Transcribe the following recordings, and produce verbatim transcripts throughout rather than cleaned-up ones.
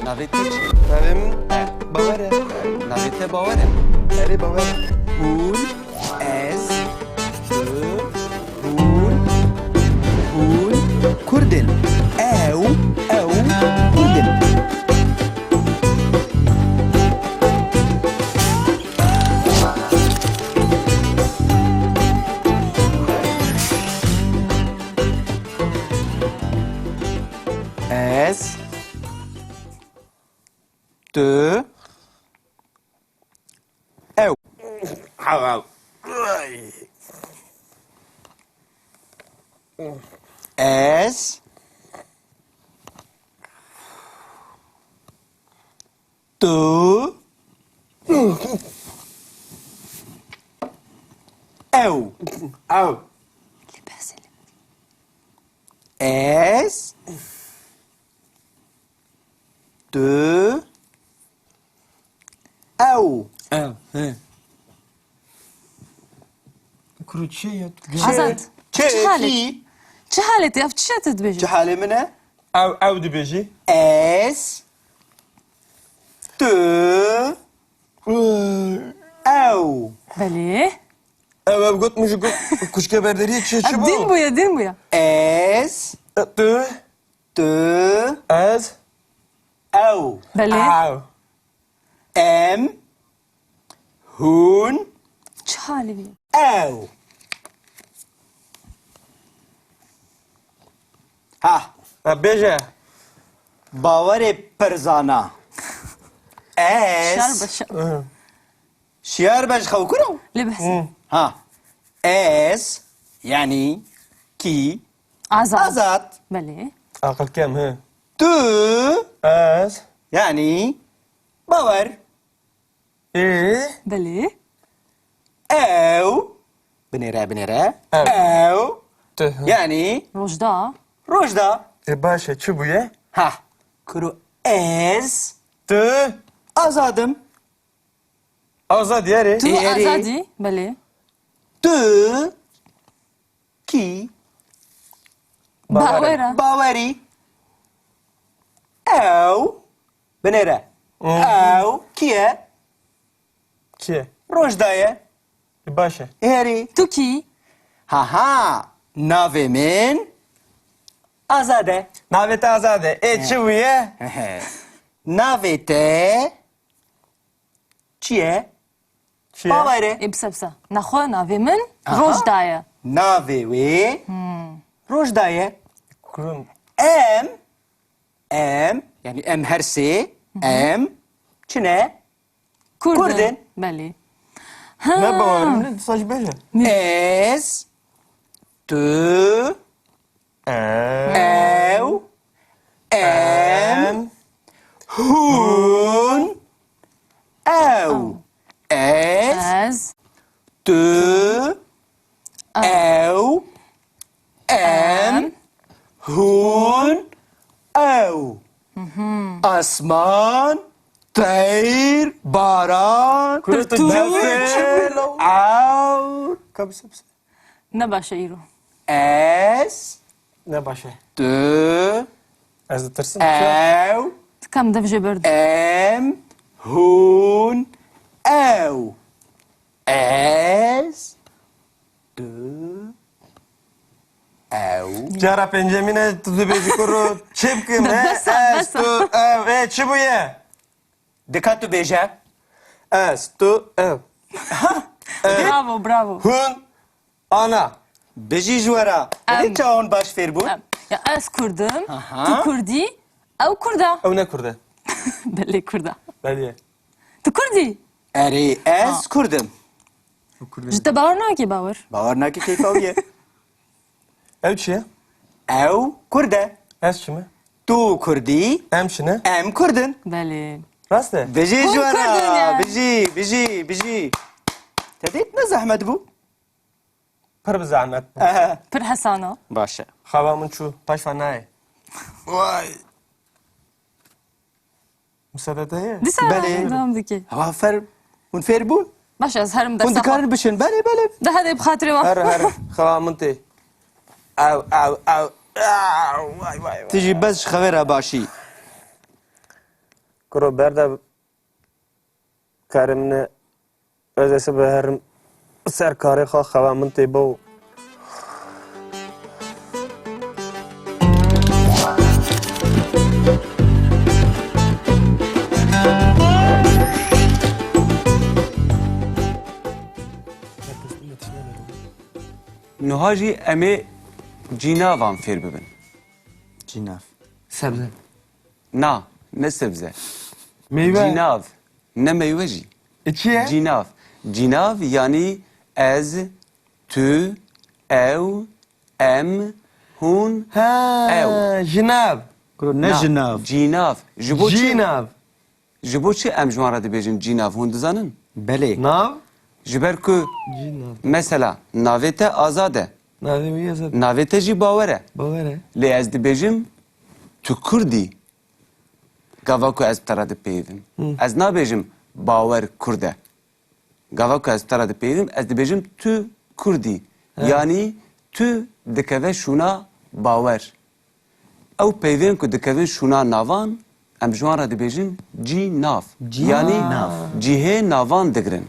Navê te çi? Navê min Bawer e. Navê te Bawer e? Erê, Bawer e. Hûn, ez, tu, hûn, hûn Kurd in. Ew, ew Kurd in. Ez, tu, ew. Ez, tu, ew. Ew. Ez, tu, ew. Ew, he. Kuro çi ye? Azad, çi, çi halet? Çi? Çi halet ya? Çi ya tu dibêjî? Çi halê min e? Ew, ew dibêjî. Ez, tu, ew. Belê. Ew, ew got min ji got kuşke berderiyê çi, çi bû? Din bûye, din bûye. Ez, tu, tu, ez, ew. Belê. Ew. Em, hûn, çi halê wî? Ew. Ha. Ha, bêje. Bawerê pirzana. Ez. Şer be, şer. Hı. Şiyar be ji xew kuro? Lê behs. Hı. Ha. Ez, yani ki Azad. Azad. Belê. Aqil kem, he. Tu. Ez. Yani Bawer. Ê. Belê. Ew. Binêre, binêre. Ew. Ew. Tu, hı. Yani Rojda. Rojda. E, baş e, çi bûye? Ha. Kuro ez. Tu. Azadim. Azad yarê. Tu Ê, erê. Azadî, belê. Tu ki Bawer e. Bawer e. Bawerî. Ew. Binêre. Hı. Ew ki ye? Ki ye? Rojda ye. E, baş e. Erê. Tu kî? Ha ha. Navê min Azad e. Navê te Azad e. Ê, çi bûye? Navê te çi ye? Çi ye? Bawer e. Ê, bise, bise. Nexwe navê min Aha. Rojda ye. Navê wê Hmm. Rojda ye. Kurun. Em, em, yani em her sê, em, çi ne? Kurd in. Kurd in. Belê. Ha. Ne bawerim ne, disa jî bêje. Ez, tu, Em. Ew. Em. Em. Hûn. Ew. Ew. Ez. Ez. Tu. Ew. Ew. Em. Em. Hûn. Ew. Mhm. Asman. Teyr. Baran. Kuro tu Nefes. Çi bû law? Ew. Ka bise, bise. Ne baş e îro. Ez. Ne baş e. Tu. Ez ditirsim. Ew. Kam dev jê berdim. Em. Hûn. Ew. Ez. Tu. Ew. Cara pêncemîn e, tu dibêjî kuro çi bikim, he? Bes e, Ez, bes e. Tu, ew, ê, çi bûye? Dika tu bêje. Ez, tu, ew. Bravo, bravo. Hûn, ana. Bijî ji we re. Em. Hûn çawan baş fêr bûn? Em. Ya ez Kurd im, Aha. Tu Kurdî, ew Kurd e. Ew ne Kurd e. Belê Kurd e. Belê. Tu Kurdî? Erê, ez Ha. Kurd im. Ji te bawer nake, bawer. Bawer nake, keyfa wî ye. Ew çi ye? Ew Kurd e. Ez çi me? Tu Kurdî. Em çi ne? Em Kurd in. Belê. Rast e? Bijî Hûn ji we Kurd in re. Yani. Bijî, bijî, bijî. Te dît ne zehmet bû? Pir bi zehmet bû. Ehe. Pir hesana. Baş e. Xewa min çû. Paşva nayê. Vay. Misade te ye? Dîsa Belê. Devam dike. Hewa fer, hûn fêr bûn? Baş, ez herim Hûn dersa xwe. Dikarin bişin? Belê, belê. De hede bi xatirê me. Here, here. Xewa min tê. Ew, ew, ew. Ew, vay, vay, vay. Tu jî bes ji xevê re başî. Kuro berde kerê min e, ez ê sibe herim ser karê xwe, xewa min tê bo. Niha jî em ê cînavan fêr bibin. Cînav. Sebze. Na, ne sebze. Meywe. Cînav, ne meywe jî. E, çi ye? Cînav. Cînav, yanî ez, tu, ew, em, hûn, Ha, ew. Jinav. Kuro, ne Na, jinav. Cînav. Ji bo çi? Cînav. Ji bo çi em ji wan re dibêjin cînav, hûn dizanin? Belê. Nav? Ji ber ku, Cînav. Mesela, navê te Azad e. Navê wî Azad. Navê te jî Bawer e. Bawer e. Lê ez dibêjim, tu Kurd î. Gava ku ez bi te re dipeyivim. Hı. Ez nabêjim, Bawer Kurd e. Gava ku ez bi te re dipeyivim, ez dibêjim, tu Kurd î. He. Yanî tu dikeve şûna Bawer. Ew peyvên ku dikevin şûna navan, em ji wan re dibêjin cînav. Cînav. Yanî cihê navan digirin.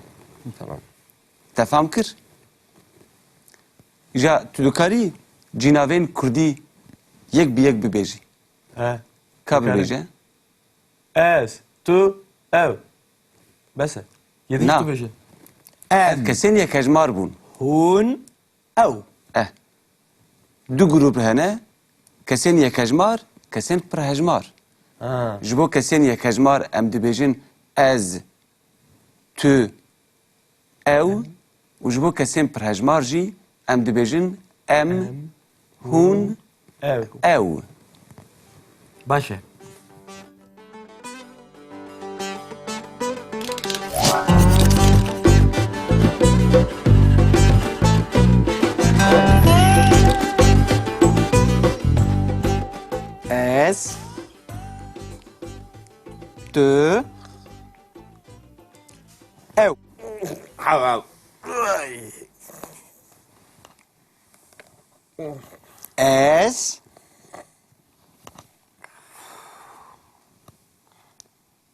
Tamam. Te fam kir? Ja, tu dikarî cînavên kurdî yek bi yek bibêjî? He. Ka Dikarî. Bibêje? Ez, tu, ew. Bes e. Yedî Na. Tu bêje. Ev kesên yekhejmar bûn. Hûn, ew. Eh. Du grûp hene, kesên yekhejmar, kesên pirhejmar. Ha. Ji bo kesên yekhejmar em dibêjin ez, tu, ew û ji bo kesên pirhejmar jî em dibêjin em, Em, hûn, hûn, ew. Ew. Baş e. Ez, tu, ew. Ez,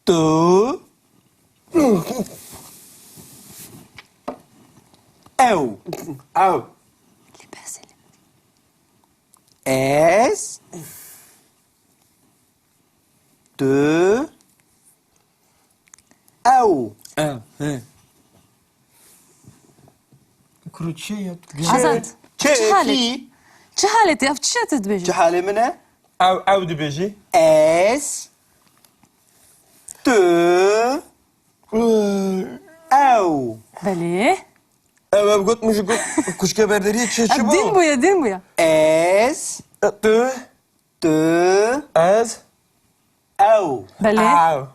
tu, ew. Ew. Ez, tu, ew. Ew, he. Kuro çi ye? Azad. Çi, çi halet? Çi halet ya? Çi ya tu dibêjî? Çi halê min e? Ew, ew dibêjî. Ez, tu, ew. Belê. Ew, ev got min ji got kuşke berderiyê çi, çi bû? Din bûye, din bûye. Ez, e, tu, tu, ez, ew. Belê. Ew.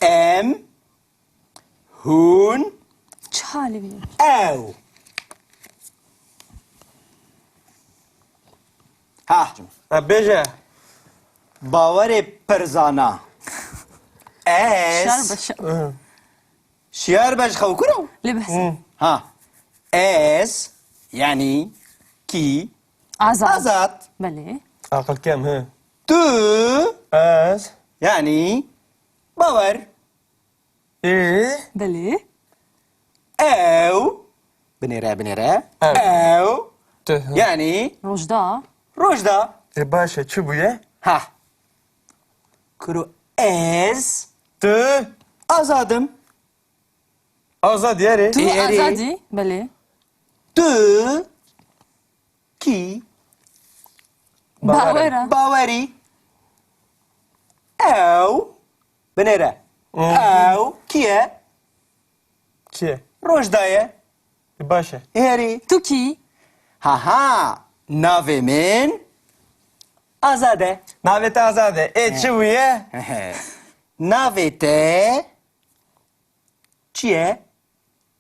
Em, hûn, çi halê wî? Ew. Ha. Ha, bêje. Bawerê pirzana. Ez. Şer be şer. Hı. Şiyar be ji xew kuro? Lê behs. Hı. Ha. Ez, yanî kî? Azad. Azad. Belê. Aqil kem, hı. Tu. Ez. Yanî Bawer. Ê? Belê. Ew. Binêre, binêre. Ew. Ew. Tu, hı. Yanî Rojda. Rojda. Ê, baş e, çi bûye? Ha. Kuro ez. Tu. Azad im. Azad erê. Tu Ê, erê. Azad î, belê. Tu. Kî? Bawer e. Bawer e. Bawer î. Ew. Binêre. Hmm. Ew kî ye? Kî ye? Rojda ye. E, baş e. Herî. Tu kî? Ha ha. Navê min Azad e. Navê te Azad e. Ê, çi bûye? Navê te çi ye?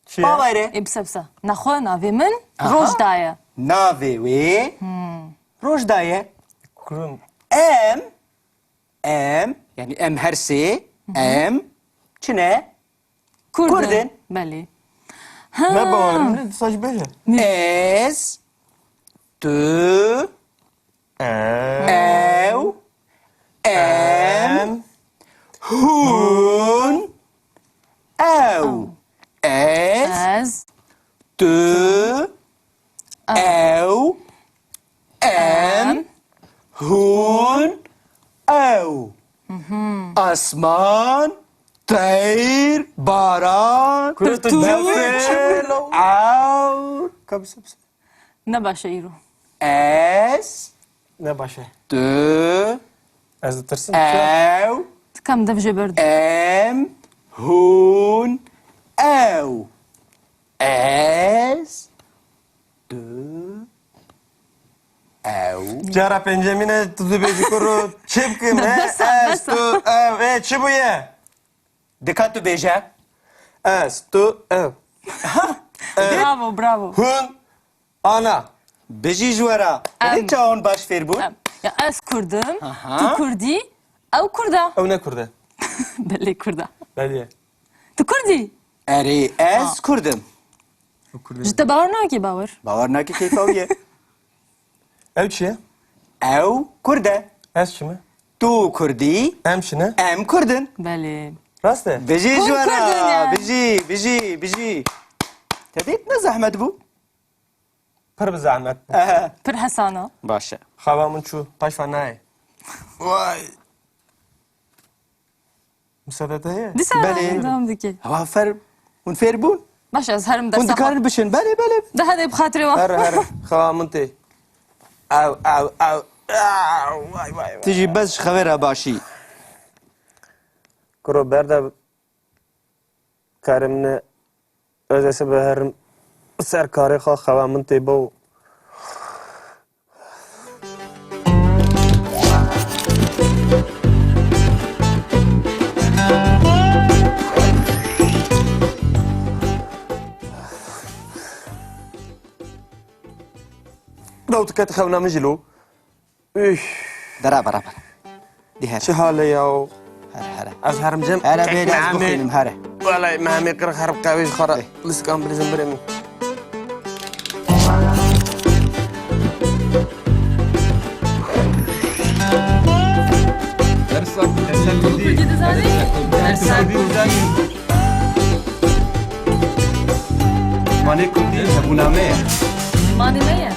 Çi ye? Bawer e. Ê, bisa, bisa. Nexwe navê min Aha. Rojda ye. Navê wê Hmm. Rojda ye. Kurun. Em, em, yanî em her sê, Hı hı. em, çi ne? Kurd in. Kurd in. Belê. Ha. Ne bawerim ne, disa jî bêje. Ne. Ez, tu, Em. Ew. Em. Em. Hûn. Ew. Ez. Ez. Tu. Ew. Em. Em. Hûn. Ew. Asman. Teyr. Baran. Pirtûk. Nefil. Ewr. Ka bise, bise. Ne baş e îro. Ez. Ne baş e. Tu. Ez ditirsim. Ew. Ti kam dev jê berdin. Em. Hûn. Ew. Ez. Tu. Ew. Cara pêncemîn e, tu dibêjî kuro çi bikim, he? Bes e, Ez, bes e. Tu, ew, ê, çi bûye? Dika tu bêje. Ez, tu, ew. Bravo, bravo. Hûn, ana. Bijî ji we re. Em. Belê çawan baş fêr bûn? Em. Ya ez Kurd im, Aha. tu Kurd î, ew Kurd e. Ew ne Kurd e. Belê Kurd e. Belê. Tu Kurd î? Erê, ez Ha. Kurd im. Ji te bawer nake bawer. Bawer nake keyfa wî ye. Ew çi ye? Ew Kurd e. Ez çi me? Tu Kurd î. Em çi ne? Em Kurd in. Belê. Rast e? Bijî Hûn ji we Kurd in re. yani. Bijî, bijî, bijî. Te dît ne zehmet bû? Pir bi zehmet bû. Ehe. Pir hesana. Baş e. Xewa min çû. Paşva nayê. Vay. Misade te heye? Dîsa Belê. devam dike. Hewa fer, hûn fêr bûn? Baş, ez herim Hûn dersa dikarin xwe. bişin? Belê, belê. Daha de bi xatirê wa. Here, here. Xewa min tê. Ew, ew, ew. Ew, vay, vay, vay. Tu jî bes ji xewê re başî. Kuro berde karim ne. Ez ê sibe herim ser karê xwe, xewa min tê bo. Dewt ket xewna min jî lo. Üf. Bera, bera, bera. Di here. Çi hal e ya? Here, here. Ez herim cem. Here bê, ez Mehemê. bixwînim, here. Welay, Mehemê qirx herim qehwê ji xwe re. Bê. Liskan bilîzim birê min. Dersa Kurdî. Kurdî dizanî? Dersa Kurdî. Manê Kurdî hebûna me ye. Manê me ye.